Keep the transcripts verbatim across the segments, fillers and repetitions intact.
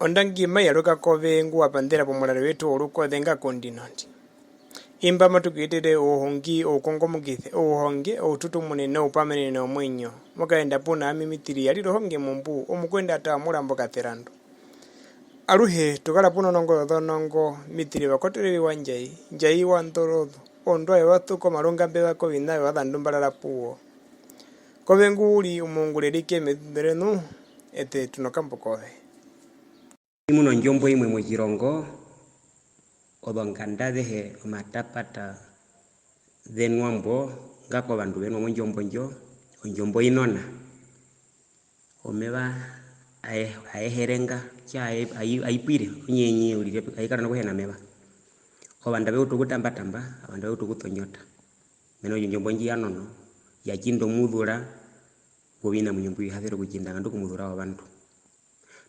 Ondangi mai yaruka kove ngu wa panḓera pomurari wetu worukoze nga kondinondi. Imba matu ku etere ouhongi, oukongomokise, ouhonge, oututumune noupamenene womuinyo. Mo kaenda puna ami Mitiri ya rire ohonge mumbu, omukwenda ata omurambo katerandu. Aruhe tu kara puna onongo yozonongo, Mitiri Vakotoreri wa Ndjai, Ndjai wa Ndorozu, ondwa yovasuko omarunga mbevaka oviṋa vyovazandu mba rara puwo. Kove ngu u ri omuungurerike meṱunḓu reṋu, eṱe tu nokambo kove. Mu nondjombo imwe motjirongo, ozonganda azehe omatapata ze nwa mbo, nga kovandu ve nwa mondjombo ndjo, ondjombo i nona. Omeva aye-, aye herenga, tja aye-, ayi-, ayi pwire, onyenye uriri, ai kara nokuhena meva. Ovandu ave utu okutambatamba, ovandu ave utu okutonyota. Mena rokutja ondjombo ndji ya nono, ya tjinda omuzura wovinamuinyo mbi vi ha sere okutjinda, nga ndu komuzura wovandu.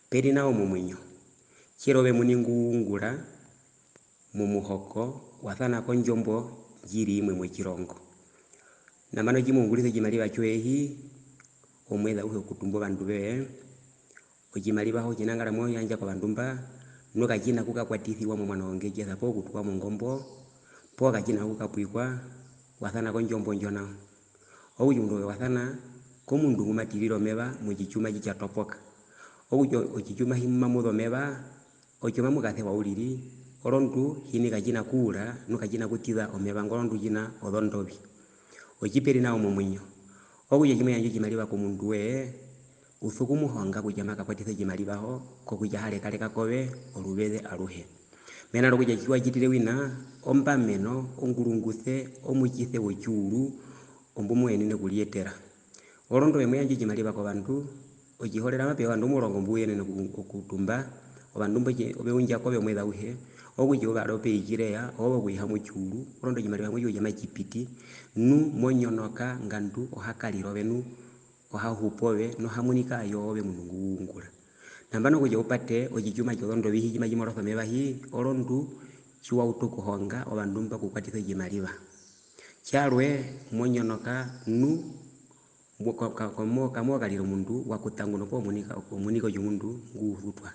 Pe ri nao momuinyo. Tje ri ove omuini ngu ungura momuhoko wa sana kondjombo ndji ri imwe motjirongo. Nambano tji mo ungurisa otjimariva tjoye hi, omueze auhe okutumba ovandu voye, otjimariva ho tjinangara mo yandja kovandu mba, nu katji na kukakwatisiwa momuano wongetjesa poo kutuwa mongombo, poo katji na kukapwikwa, wa sana kondjombo ndjo nao. Okutja omundu ove wa sana komundu ngu ma tirire omeva motjitjuma tji tja topoka. Okutja otjitjuma tji mamu zu omeva, otjo mamu kasewa uriri, orondu tjini katji na kuura, nu katji na kutiza omeva ngo, orondu tji na ozondovi. Otji pe ri nao momuinyo. Okutja tji mo yandja otjimariva komundu woye, u sokumuhonga kutja ma kakwatisa otjimariva ho, kokutja ha rekareka kove oruveze aruhe. Mena rokutja tji wa tjitire wina, ombameno, ongurunguse, omutjise wotjiuru, ombu mo yenene okuriyetera. Orondu ove mo yandja otjimariva kovandu, otjihorera mape ya ovandu omurongo mbu u yenene oku-, okutumba, ovandu mbo tje-, ove undja kove omueze auhe, okutja ove ari ope i tji re ya, oove okuiha motjiuru, orondu otjimariva mo tjiwa kutja matji piti, nu mo nyonoka, nga ndu o ha karire ove nu, o ha hupu ove, no ha munika ayo ove omundu ngu ungura. Nambano kutja u pate otjitjuma tjozondovi hi tji matji morosa omeva hi, orondu tji wa utu okuhonga ovandu mba okukwatisa otjimariva. Tjarwe mo nyonoka nu, mo-, ka-, ka-, kamo-, kamo karire omundu wa kuta nguno poo omunika, omunika otjomundu ngu sutwa.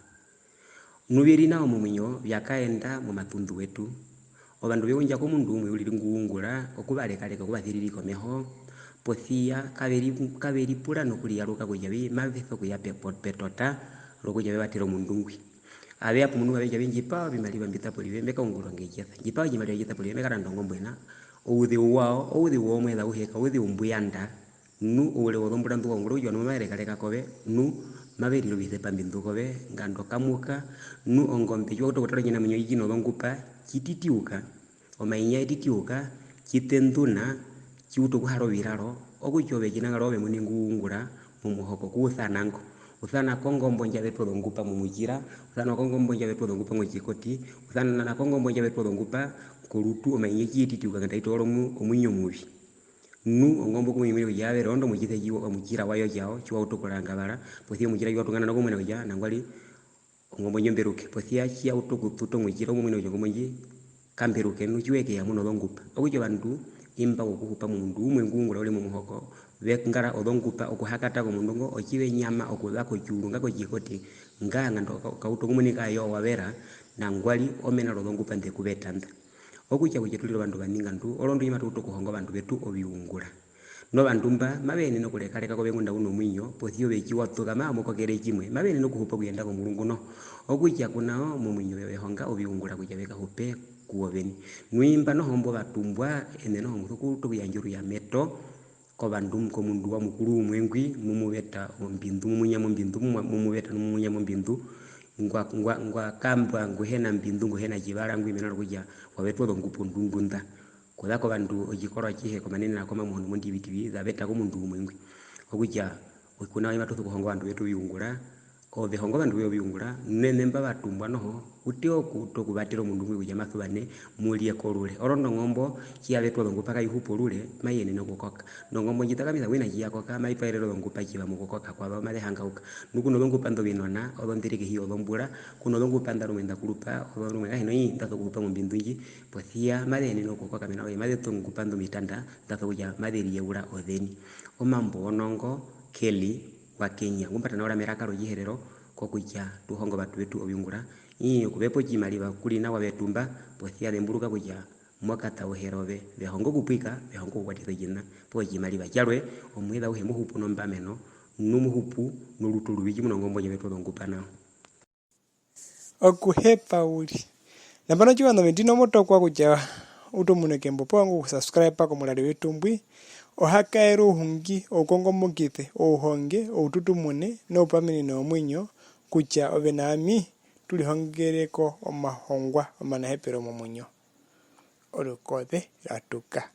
Nu vye ri nao momuinyo vya kaenda momatundu wetu. Ovandu ve undja komundu umwe uriri ngu ungura, okuvarekareka, okuvasiririka omeho, posi ya kave ri-, kave ripura nokuriyaruka kutja vi mave sokuya pe-, po-, petota rokutja ve vatere omundu ngwi. Ave ya pomundu ngwi ave tja vi, ndji pa ovimariva mbi ta porive, mbe kaungura ongetjesa. Ndji pa otjimariva tji ta porive, mbe karanda ongombo ena. Ouzeu wao, ouzeu womueze auhe, kauzeu mbu yanda. Nu oure wozombura ndu wa ungura, okutja ovandu mave rekareka kove, nu mave rire ovisepa mbi ndu kove, nga ndu o kamuka, nu ongombe tji wa utu okutara otjinamuinyo tji tji nozongupa, tji titiuka, omainya ye titiuka, tji tenduna, tji utu okuhara oviraro, okutja ove tjinangara ove omuini ngu ungura momuhoko ku u sana ngo. U sana kongombo ndja vetwa ozongupa momutjira, u sana kongombo ndja vetwa ozongupa motjikoti, u sana kongombo ndja vetwa ozongupa korutu, omainya tji ye titiuka nga nda i toora omu-, omuinyo omuvi. Nu ongombo ku mo imune kutja ya vere orondu omutjise tji wa-, omutjira wayo tjao, tji wa utu okurangavara, posi ya omutjira tji wa tu ngana nokumuna kutja nangwari ongombo ndjo mberuke. Posi ya tji ya utu okututa omutjira, u mo mune kutja ongombo ndji kamberuke, nu tji we keya mu nozongupa. Okutja ovandu imba wokuhupa momundu umwe ngu ungura uriri momuhoko, ve ngara ozongupa okuhakata komundu ngo, otji ve nyama okuza kotjiuru nga kotjikoti, nga nga ndu ka-, ka utu okumunika ayo wa vera, nangwari omena rozongupa nḓe ku veta nḓa. Okutja kutja tu rire ovandu va ninga ndu, orondu tji matu utu okuhonga ovandu vetu oviungura. Novandu mba mave yenene okurekareka kove ngunda u nomuinyo, posi ya ove tji wa tuka mave mu kokere tjimwe, mave yenene okuhupa okuyenda komurungu noho. Okutja ku nao momuinyo ove ve honga oviungura kutja ve kahupe ku wo veni. Nu imba noho mbo va tumbwa, ene noho mu sokuuta okuyandja oruyameto, kovandu, komundu wa Mukuru umwe ngwi, mu mu veta ombindu, mu mu nyama ombindu, mu mwa-, mu mu veta nu mu mu nyama ombindu, ngwa, ngwa, ngwa kambwa, ngu hi na mbindu, ngu hi na tjivara ngwi, mena rokutja wa vetwa ozongupa ondundu nḓa. Kuza kovandu otjikoro atjihe komanene na komamuhona mondivitivi, za veta komundu umwe ngwi. Okutja, ku nao tji matu sokuhonga ovandu vetu oviungura, ove honga ovandu voye oviungura, nu ene mba va tumbwa noho, u tee okuuta okuvatera omundu ngwi kutja ma suvane, mu rye korure. Orondu ongombo, tji ya vetwa ozongupa kai hupu orure, mai yenene okukoka. Nongombo ndji takamisa wina tji ya koka, mai twaerere ozongupa tjiva mokukoka kwazo, maze hangauka. Nu ku nozongupa nḓo vinona, ozo nḓe ri kehi yozombura, ku nozongupa nḓa rumwe nḓa kurupa, ozo rumwe ngahino ii nḓa sokuhupa mombindu ndji, posi ya maze yenene okukoka mena rokutja maze ṱu ozongupa nḓo mitanda, nḓa sokutja maze riyeura ozeni. Omambo wonongo, Kelly wa Kenya, ngu mba tanaura meraka rOtjiherero, kokutja tu honge ovandu vetu oviungura. Ii, okuvepa otjimariva ku ri nawa ve tumba, posi ya zemburuka kutja mo katauhera ove, ve honga okupwika, ve honga okukwatisa otjiṋa, poo otjimariva. Tjarwe, omueze auhe mo hupu nombameno, nu mo hupu norutu oruvi, tjimuna ongombo ndji ve twa ozongupa nao. Okuhepa uriri. Nambano, tjiwana ove ndino mo tokwa kutja u tu mune kembo, poo u vanga okusubscriba komurari wetu mbwi, o ha kaere ouhungi, oukongomokise, ouhonge, oututumune, noupaminino womuinyo, kutja ove na ami tu rihongere ko omahongwa omanahepero momuinyo. Orukoze rwa tuka.